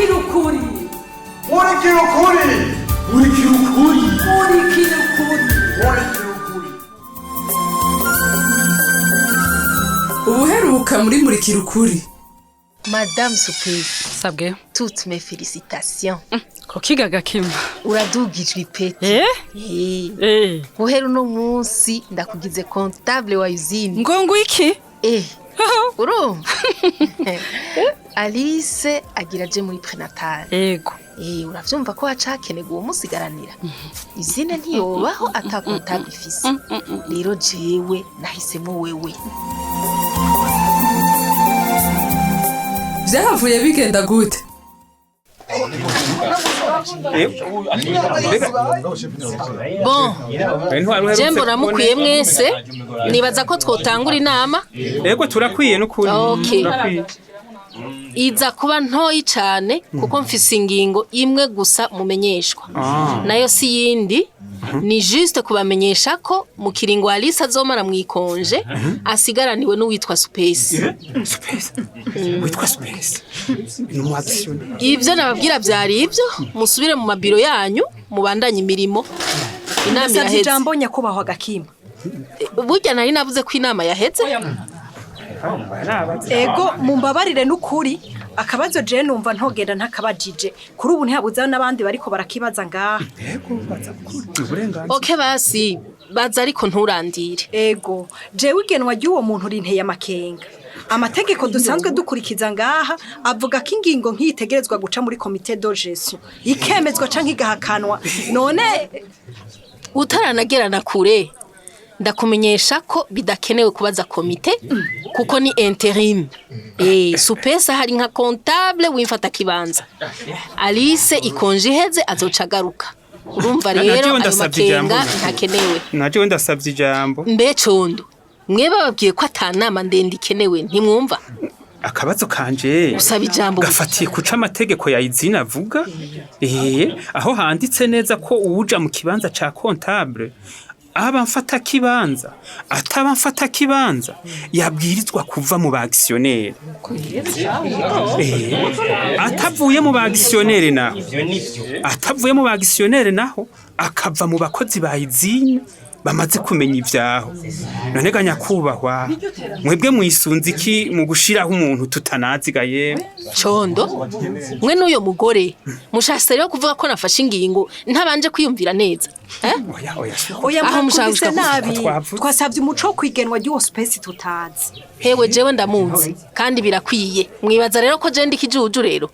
Murikira ukuri. Murikira ukuri. Murikira ukuri. Murikira ukuri. Murikira ukuri. Ubuheruka muri Murikira ukuri. Madame Surprise, Sabwe. toutes mes félicitations. Ko kigaga kimwe. Uradugijwe ipeti. Eh? Eh. Eh. Guhera uno munsi ndakugize comptable wa usine. Ngo ngwiki? Eh. Urumva? Alice agira aje muri prénatal. Ego. Eh, uravyumva ko haca hakenerwa uwumusigaranira. Usine ntiyobaho ata comptable ifise. Rero jewe nahisemo wewe. Vyahavuye bigenda gute? Bon, je mbona mukwiye mwese, nibaza ko twotangura inama. Ego, turakwiye n'ukuri. Okay. Turakwiye. Iza kuba ntoyi cane kuko mfise ingingo imwe gusa mumenyeshwa, nayo si yindi, ni juste kubamenyesha ko mu kiringo Alice azomara mwikonje asigaraniwe n'uwitwa Supesi. Space witwa Space ni umu actionnaire. Ivyo nababwira vyari ivyo, musubire mu mabiro yanyu mubandanye imirimo, inama Nasabye iraheze. ijambo, nyakubahwa Gakima. Burya nari navuze ko inama yaheze. Ego, mumbabarire n'ukuri, akabazo je numva ntogenda ntakabajije. Kuri ubu ntihabuze n'abandi bariko barakibaza ngaha. Ego, baza uburenganzira. Okay, basi baza, ariko nturandire. Ego, jewe igenwa ry'uwo muntu rinteye amakenga. Amategeko dusanzwe dukurikiza ngaha avuga ko ingingo nk'iyitegerezwa guca muri comité de gestion, ikemezwa canke igahakanwa. None Utaranagerana kure, ndakumenyesha ko bidakenewe kubaza komite kuko ni intérim. Supesa hari nka comptable wimfata kibanza. Alice ikonje iheze azoca agaruka. Urumva rero Najewe ayo ndasabye ijambo. makenga ntakenewe. Najewe ndasabye ijambo. Mbe Condo, mwe bababwiye ko atanama ndende ikenewe, ntimwumva? Akabazo kanje Usaba ijambo gusa. gafatiye kuca amategeko ya izina avuga, aho handitse neza ko uwuja mu kibanza ca comptable, aba mfata kibanza ataba mfata kibanza, yabwirizwa kuva mu ba actionnaire. Atavuye mu ba actionnaire naho, atavuye mu ba actionnaire naho, akava mu bakozi ba izine bamaze kumenya ivyaho. None ga nyakubahwa, mwebwe mwisunze iki mu gushiraho umuntu tutanazigaye? Condo, mwe n'uyo mugore mushatse rero kuvuga ko nafashe ingingo ntabanje kwiyumvira neza, eh? Oya, oya, si uko. Oya, Aho mushaka mwakubise gushika nabi. Twavuze. Twasabye umuco wo kwigenwa ry'uwo Space tutazi. Hewe, jewe ndamuzi kandi birakwiye. Mwibaza rero ko je ndi ikijuju rero?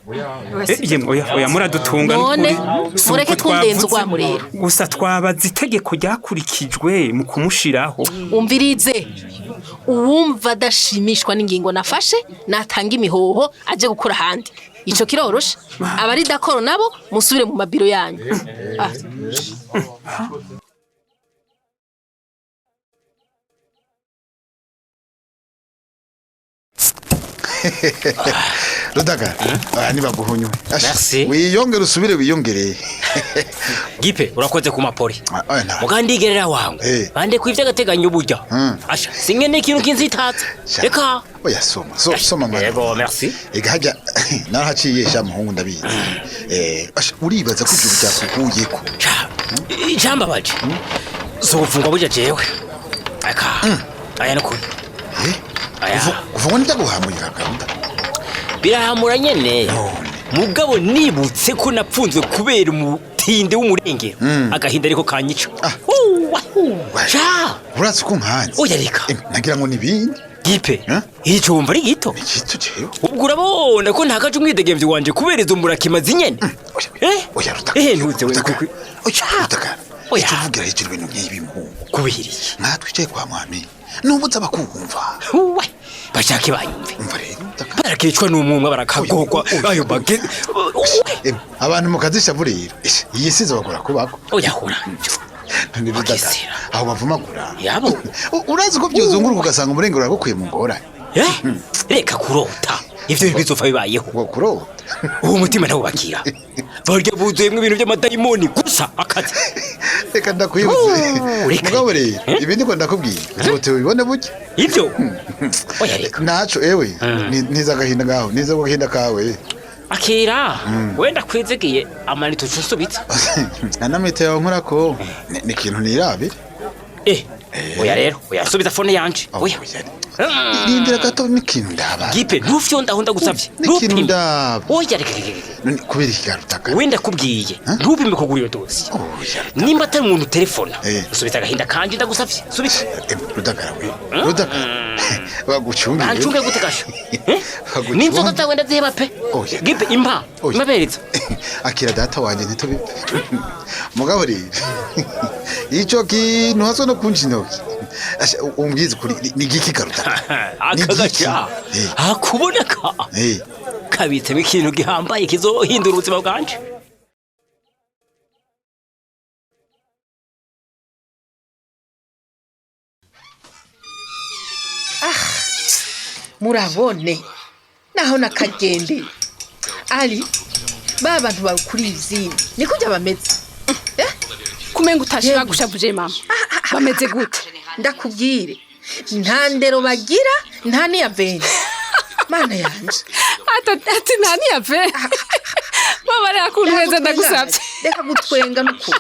Yemwe, oya, oya, muradutunga None, n'ukuri. Si mureke uko twundenze twavuze. urwamo rero. Gusa twabaza itegeko ryakurikijwe mu kumushiraho. Umvirize, uwumva adashimishwa n'ingingo nafashe natanga imihoho aje gukora ahandi, ico kiroroshe. Abari d'accord nabo musubire mu mabiro yanyu. Ah. Rudaga, aya nibaguhunywe. Merci. Wiyongere, usubire wiyongere. Gipe, urakoze ku mapori. Ah, oya, nta. Mugandigerera wangu. Bande ku ivy'agateganyo burya. Asha, singe ikintu kinzitatsa. Sha. Reka. Oya, soma, so, soma mwana. Yego, merci. Ega hajya narahaciye sha muhungu, ndabizi. Asha, uribaza ko ijuru ryakuguyeko? Cha. Icambabaje. Zofungwa burya jewe. Eka. Aya nukuri. Eh? Aya. Uvuga n'ibyaguhamuye gahunda. Birahamura nyene. None. Mugabo nibutse ko napfunzwe kubera umutinde w'umurengero. Agahinda ariko kanyica. Ah. Uwa. Cha. Urazi ko nkanze. Oya, reka. Nagira ngo nibindi. Gipe. Eh? Ico wumva ari gito. Igito jewe. Ubwo urabona ko ntakaje umwidegemvyo wanje kubera izo mburakimazi nyene. Eh? Oya, Rutaka. Eh, ntuze we. Rutaka. Oya. Rutaka. Oya. Icyo uvugira hejuru ibintu nk'ibi muhungu. Kubera iki? Nkatwicaye kwa mwami. Nubuze abakumva. Uwe. Bashake bayumve. Umva rero Rutaka. Barakicwa n'umwumwe, barakagogwa ayo bage. Abantu mukazisha burira. Iyi sizo bakora kubako. Oya, hura. None Rutaka, Wakisira. aho bavumagura. Yabo. Urazi ko byozunguruka ugasanga umurengero uragukuye mu ngorane. Eh? Reka kurota. Ivyo bizopfa bibayeho. Ngo kurota. Uwo mutima ntawubakira. Barya buzuyemwo ibintu by'amadayimoni gusa akazi. Reka ndakwibutse. Reka. Mugabo rero ibindi ko ndakubwiye uzote ubibone burya. Ivyo. Oya, reka. Naco ewe, niza agahinda ngaho, niza agahinda kawe. Akira wenda kwizigiye amanita ucusubitse. Anamite yawe nkorako ni ikintu nirabire. Eh, oya rero, oya subiza phone yanje. Oya. Rindira gato n'ikintu ndaba. Gipe ntufyonda aho ndagusavye. N'ikintu Ntupime. ndaba. Oya reka reka reka. None kubera iki garutaka? Wenda kubwiye ntupime kugura iyo dosiye. Nimba atari umuntu telefona, subiza agahinda kanje ndagusavye. Subiza. Rudagara we. Rudagara. Bagucunge. Bancunge gute gasho? N'inzoga zawe ndaziheba pe. Gipe impa. Imabereza. Akira data wanje ntitubipfe. Mugabo rero ico kintu haswe no kunca intoki. Asha, umbwize ukuri ni igiki garutaka? Aka gaca akubona ka kabitsemo ikintu gihambaye kizohindura ubuzima bwanje. Murabone naho nakagendeye ari ba bantu bakuri izina niko ujya bameze. Kumenga utashe bagushavuje mama, bameze gute? Ndakubwire, nta ndero bagira, nta niyaveni, mana yanje. Ati nta niyaveni mama, reka kuntu ndagusabye. Reka gutwenga n'ukuri,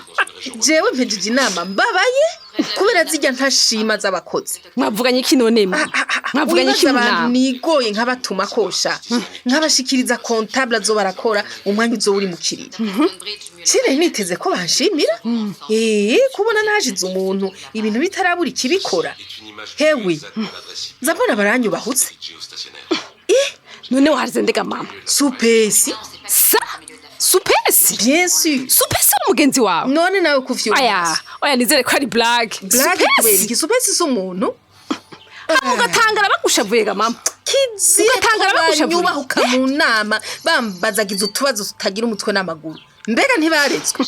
jewe mpejeje inama mbabaye kubera zijya ntashima z'abakozi. Mwavuganye iki none mama? Mwavuganye iki Wibaza abantu mu nama? Nigoye nkabatuma kosha, nkabashikiriza comptable azo barakora umwanya uzo uri mu kiriro. Sine niteze ko banshimira kubona nashize umuntu ibintu bitarabura ikibikora. Hewe nza mbona baranyubahutse. None warize ndega mama? Supesi. Sa supesi? Bien sûr. Supesi mugenzi wawe? None nawe kuvyumva. Aya, oya nizere ko ari blague. Blague kubera iki? Supesi si umuntu. Ugatangara bagushavuye ga mama. Kizira Ugatangara bagushavuye. banyubahuka mu nama bambazagiza utubazo tutagira umutwe n'amaguru. Mbega ntibaretswe?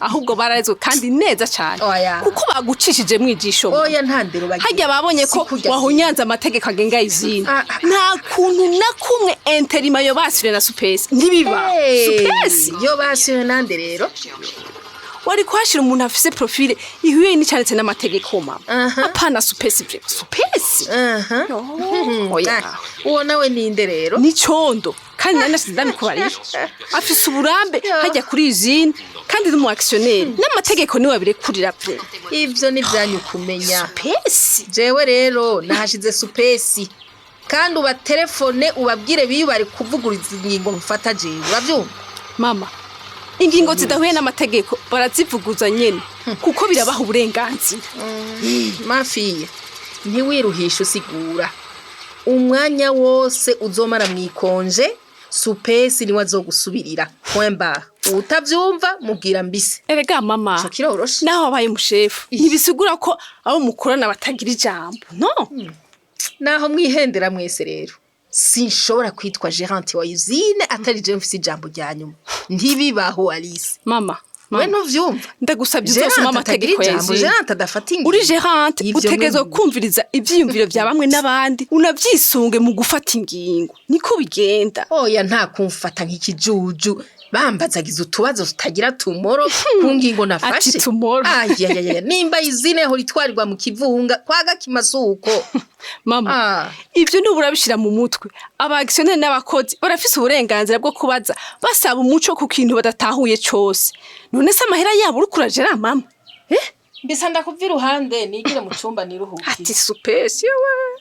Ahubwo bararetswe kandi neza cyane. Oya. Kuko bagucishije mwijisho. Oya nta ndero bagira. Hajya babonye ko wahunyanze amategeko agenga izina. Nta kuntu na kumwe interima yo basire na supesi. Ntibiba. Supesi yo basire nande rero? Wari kuhashira umuntu afise profile ihuye n'icanditse n'amategeko mama. Apana supesi vre. Supesi. Oya. Uwo nawe ninde rero? Ni condo. Kandi nari nasize ndabikubarira. Afise uburambe hajya kuri izina kandi n'umu actionnaire. N'amategeko niwe abirekurira vre. Ivyo ni vyanyu kumenya. Supesi. Jewe rero nahashize supesi. Kandi ubatelefone ubabwire biyubare kuvuguriza ingingo mfata jewe. Uravyumva? Mama, ingingo zidahuye n'amategeko barazivuguza nyene kuko birabaha uburenganzira. Mafiya, ntiwiruhishe usigura. Umwanya wose uzomara mwikonje, supesi niwe azogusubirira. Point barre. Utavyumva mubwira mbise. Erega mama, kiroroshe. Naho wabaye umushefu ntibisigura ko abo mukorana batagira ijambo. No. Naho mwihendera mwese rero. Sinshobora kwitwa gérante wa usine atari je mfise ijambo rya nyuma. Ntibibaho Alice. Mama, we ntuvyumva. Ndagusabye uzosoma amategeko ya usine. Gérante adafata ingingo. Uri gérante utegerezwa kumviriza ivyiyumviro vya bamwe n'abandi unavyisunge mu gufata ingingo. Niko bigenda. Oya nta kumfata nk'ikijuju. Bambazagiza utubazo tutagira tumoro ku ngingo nafashe. Ati tomorrow. Ayayaya, nimba izine ho ritwarirwa mu kivunga kwaga kimasuko. Mama, ivyo ntubura bishira mu mutwe. Aba actionnaire n'abakozi barafise uburenganzira bwo kubaza basaba umuco ku kintu badatahuye cose. None se amahera yabo uriko urajera mama? Mbisa ndakuva iruhande nigire mu cumba niruhukire. Ati supesi yewe.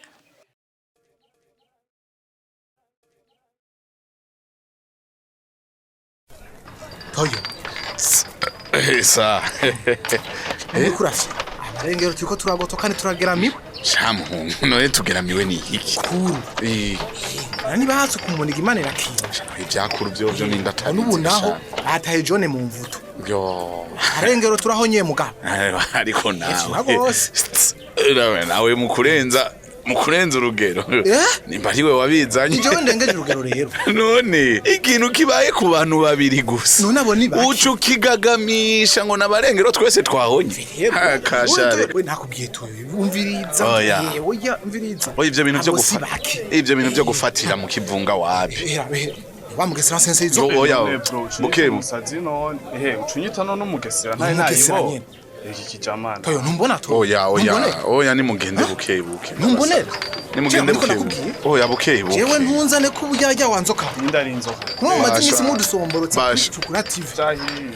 Toyo. Esa. Uriko urafya. Abarengero turiko turagotwa kandi turageramiwe. Sha muhungu, none tugeramiwe ni iki? Kuru. Nani bahatse kumuniga Imana irakinga. Ivyakuru vyovyo ninda atabizi. N'ubu naho ataye John mu mvuto. Yo. Arengero turahonye mugabo. Ariko nawe. Rwose. Nawe mukurenza urugero. Nimba ariwe wabizanye. Jewe ndengeje urugero rero. None ikintu kibaye ku bantu babiri gusa. None abo ni bake. Uca ukigagamisha ngo nabarengero twese twahonye. Kashare. We nakubwiye toyo. Umviriza. Oya. Oya umviriza. Oya ivyo bintu vyo Abo si gufata. bake. Ivyo bintu vyo gufatira mu kivunga wapi. Hera hera. Wa mugesera sense izo. Oya. Buke. Musazi none ehe ucunyita none umugesera ntaye Umugesera nayibo nyene. iki kijamana. Toyo ntumbona toyo. Oya oya Ntumbonera? oya nimugende buke buke. Ntumbonera? Nimugende Jewe, buke ndiko buke. Oya, buke buke. Jewe ntunzane ko ubujyajya wanzoka. Ndari inzoka. Kumwe mumaze Basha. iminsi mudusomborotse kuri Basha. Cukura TV.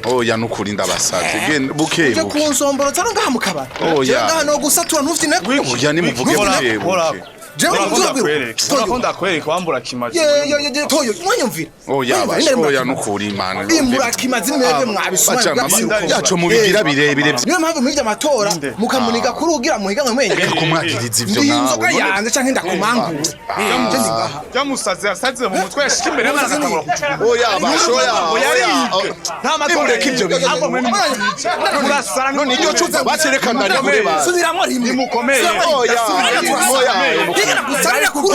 Oya, nukuri ndabasavye. Genda buke Uje buke. kunsomborotsa no ngaha mu kabari. Oya. Jewe ngaha no gusatura ntufite Oya, nimuvuge buke buke. Jewe nzobwira. Toyo ndakwereka wambura kimazi. Ye ye ye toyo mwanyumvira. Oya, basha, oya, nukuri imana. Imurakimazi mwebwe mwabisuma. Bajama, yaco mubigira birebire. Niyo mpamvu mwivye amatora mukamuniga kuri ugira muhiganwe mwenye. Reka kumwagiriza ivyo Ndi nawe. inzoka yanze canke ndakumangura. Je ndi ngaha. Byamusaze yasaze mu mutwe yashika imbere y'abana akatangura kujugunya. Oya, basha, oya, oya. Nta matora. Nimureke ivyo bintu. Ahubwo mwe murasara. None iryo cupa bacerekana ari kure ba. Subiramwo rimwe. Nimukomeye. Oya, oya. Ndigera gusarira kuri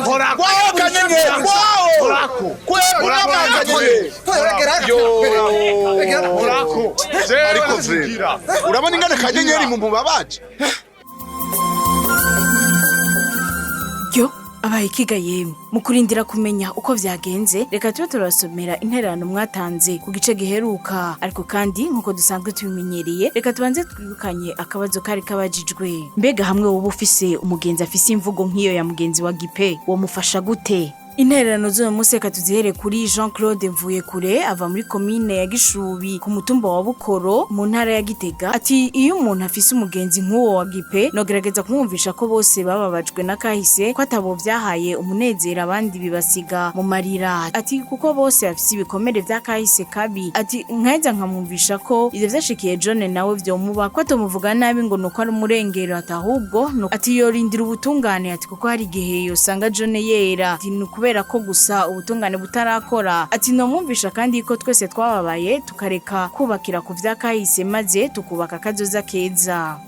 Kwao kanyenyeri, kwao. Kwao kanyenyeri. Yo. Ariko vre. Urabona ingene kanyenyeri mu mubabaje? Yo, abaye ikiga yemwe. Mu kurindira kumenya uko vyagenze, reka tube turabasomera intererano mwatanze ku gice giheruka. Ariko kandi nk'uko dusanzwe tubimenyereye, reka tubanze twibukanye akabazo kari kabajijwe. Mbega hamwe woba ufise umugenzi afise imvugo nk'iyo ya mugenzi wa Gipe, womufasha gute? Intererano z'uyu munsi reka tuzihere kuri Jean Claude Mvuyekure, ava muri komine ya Gishubi ku mutumba wa Bukoro mu ntara ya Gitega. Ati iyo umuntu afise umugenzi nk'uwo wa Gipe, nogerageza kumwumvisha ko bose bababajwe n'akahise, ko atabo vyahaye umunezero abandi bibasiga mu marira. Ati kuko bose bafise ibikomere vy'akahise kabi. Ati nkaheza nkamwumvisha ko ivyo vyashikiye John nawe vyomuba, ko atomuvuga nabi ngo nuko ari umurengero, ati ahubwo ati yorindira ubutungane, ati kuko hari igihe yosanga John yera, ati ni ukubera ko gusa ubutungane butarakora. Ati nomwumvisha kandi ko twese twababaye, tukareka kubakira ku vyakahise maze tukubaka akazoza keza.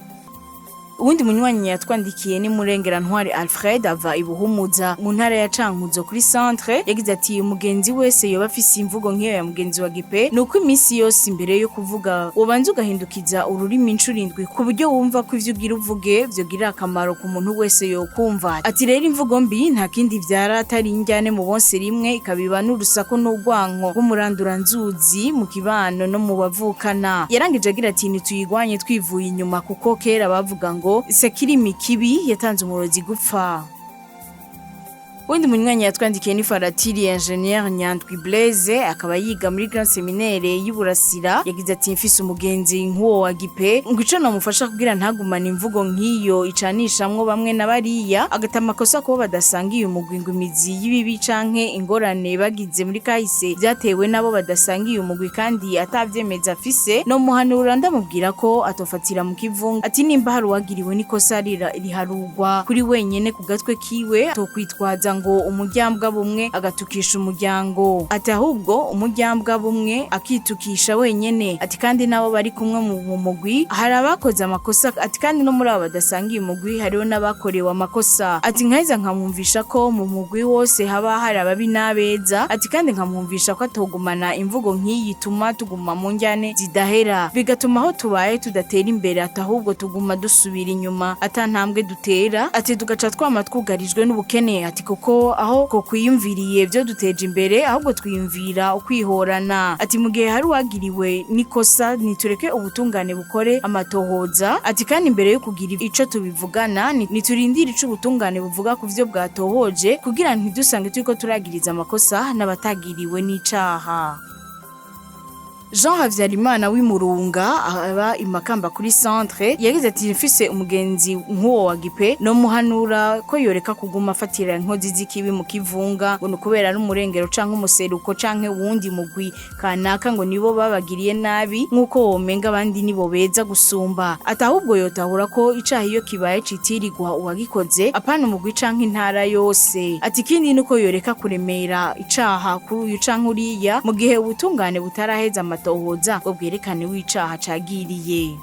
Uwundi munywanyi yatwandikiye ni Murengera Ntwari Alfred, ava ibuhumuza mu ntara ya Cankuzo kuri centre. Yagize ati umugenzi wese yoba afise imvugo nk'iyo ya mugenzi wa Gipe, nuko iminsi yose imbere yo kuvuga wobanza ugahindukiza ururimi inshuro indwi, ku buryo wumva ko ivyo ugira uvuge vyogirira akamaro ku muntu wese yokumva. Ati rero imvugo mbi nta kindi vyara atari injyane mu bonse rimwe, ikabiba n'urusaku n'urwanko rw'umuranduranzuzi mu kibano no mu bavukana. Yarangije agira ati ntituyigwanye twivuye inyuma, kuko kera bavuga ngo sekirimi kibi yatanze umurozi gupfa. Uwundi munywanyi yatwandikiye ni Faratiri Engineer Nyandwi Blaise, akaba yiga muri Grand Seminaire y'Iburasira. Yagize ati mfise umugenzi nk'uwo wa Gipe, ngo ico nomufasha kugira ntagumane imvugo nk'iyo icanishamwo bamwe na bariya, agata amakosa kubo badasangiye umugwi, ngo imizi y'ibibi canke ingorane bagize muri kahise vyatewe nabo badasangiye umugwi kandi atavyemeza afise, no muhanura ndamubwira ko atofatira mu kivunga. Ati nimba hari uwagiriwe n'ikosa riharugwa kuri wenyene ku gatwe kiwe, atokwitwaza ngo umuryango bumwe agatukisha umuryango, ati ahubwo umuryango bumwe akitukisha wenyene. Ati kandi nabo bari kumwe mu mugwi hari abakoze amakosa, ati kandi no muri abo badasangiye umugwi hariho n'abakorewe amakosa. Ati nkaheza nkamwumvisha ko mu mugwi wose haba hari ababi n'abeza. Ati kandi nkamwumvisha ko atogumana imvugo nk'iyi ituma tuguma mu njyane zidahera, bigatuma aho tubaye tudatera imbere, ati ahubwo tuguma dusubira inyuma ata ntambwe dutera. Ati tugaca twama twugarijwe n'ubukene, ati kuko aho ko kwiyumviriye byo duteje imbere ahubwo twiyumvira ukwihorana. Ati mu gihe hari uwagiriwe n'ikosa nitureke ubutungane bukore amatohoza. Ati kandi imbere yo kugira ico tubivugana niturindire ico ubutungane buvuga ku vyo bwatohoje, kugira ntidusange turiko turagiriza amakosa n'abatagiriwe n'icaha. Jean Havyarimana w'Imurunga, aba imakamba kuri centre, yagize ati mfise umugenzi nk'uwo wa Gipe, no muhanura ko yoreka kuguma afatira inkozi z'ikibi mu kivunga, ngo nukubera n'umurengero canke umuseruko canke wundi mugwi kanaka ngo nibo babagiriye nabi, nk'uko womenga abandi nibo beza gusumba. Ati ahubwo yotahura ko icaha iyo kibaye citirirwa uwagikoze, apana umugwi canke intara yose. Ati ikindi nuko yoreka kuremera icaha kuri uyu canke uriya mu gihe ubutungane butaraheza amatohoza ngo bwerekane w'icaha cagiriye.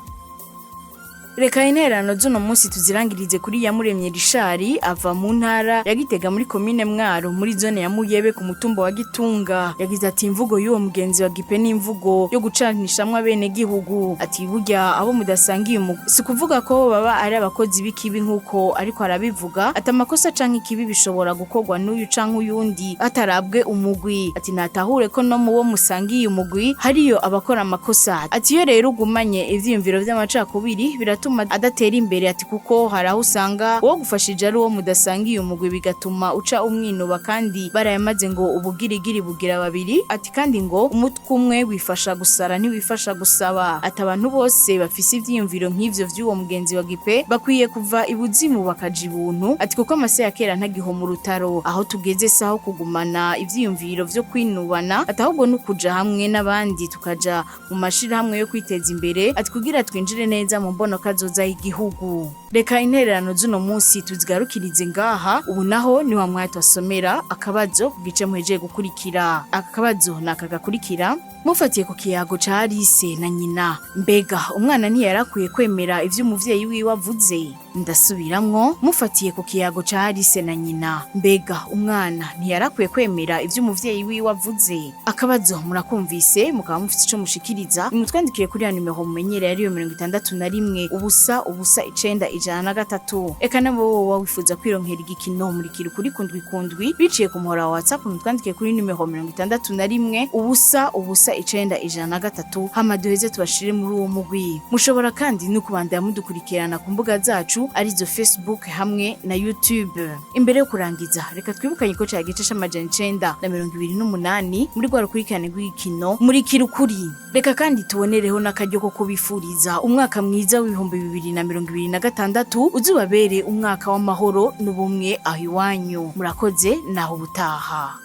Reka intererano z'uno munsi tuzirangirize kuri Yamuremye Richard, ava mu ntara ya Gitega muri komine Mwaro muri zone ya Muyebe ku mutumba wa Gitunga. Yagize ati imvugo y'uwo mugenzi wa Gipe n'imvugo yo gucanishamwe abene gihugu. Ati burya abo mudasangiye umugwi si kuvuga ko baba ari abakozi b'ikibi nk'uko ariko arabivuga. Ati amakosa canke ikibi bishobora gukorwa n'uyu canke uyundi atarabwe umugwi. Ati natahure ko no mu bo musangiye umugwi hariyo abakora amakosa. Ati iyo rero ugumanye ivyiyumviro vy'amacakubiri biratuma biratuma adatera imbere, ati kuko hari aho usanga uwo gufashije ari uwo mudasangiye umugwi, bigatuma uca umwinuba, kandi barayamaze ngo ubugirigiri bugira babiri. Ati kandi ngo umutwe umwe wifasha gusara ntiwifasha gusaba. Ati abantu bose bafise ivyiyumviro nk'ivyo vy'uwo mugenzi wa Gipe bakwiye kuva ibuzimu bakaja ibuntu, ati kuko amase ya kera ntagihoma urutaro. Aho tugeze saho kugumana ivyiyumviro vyo kwinubana, ati ahubwo no kuja hamwe n'abandi tukaja mu mashirahamwe yo kwiteza imbere, ati kugira twinjire neza mu mbonokazoza y'igihugu. Reka intererano z'uno munsi tuzigarukirize ngaha. Ubu naho ni wa mwanya twasomera akabazo ku gice muhejeje gukurikira. Aka kabazo ni aka gakurikira: mufatiye ku kiyago ca Alice na nyina, mbega umwana ntiyarakwiye kwemera ivyo umuvyeyi wiwe avuze? Ndasubiramwo: mufatiye ku kiyago ca Alice na nyina, mbega umwana ntiyarakwiye kwemera ivyo umuvyeyi wiwe avuze? Akabazo murakumvise, mukaba mufite ico mushikiriza, nimutwandikire kuri ya nimero mumenyereye, ariyo 61 0 0 9 103. Eka nabo wowe wifuza kwironkera igikino Murikira Ukuri kundwi kundwi biciye ku muhora wa WhatsApp, mutwandikire kuri nimero 61 0 0 9 103, hama duheze tubashire muri uwo mugwi. Mushobora kandi no kubandanya mudukurikirana ku mbuga zacu, arizo Facebook hamwe na YouTube. Imbere yo kurangiza, reka twibukanye ko cya gice c'928 muri rwa rukurikirane rw'igikino Murikira Ukuri. Reka kandi tubonereho n'akaryo ko kubifuriza umwaka mwiza w'2026, uzubabere umwaka w'amahoro n'ubumwe aho iwanyu. Murakoze, naho ubutaha.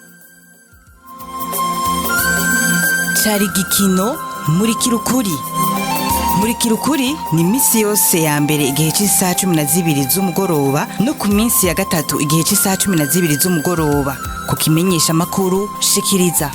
Cari igikino Murikira Ukuri. Murikira Ukuri ni iminsi yose ya mbere igihe cy'isaha 12 z'umugoroba, no ku minsi ya gatatu igihe cy'isaha 12 z'umugoroba, ku kimenyesha amakuru Shikiriza.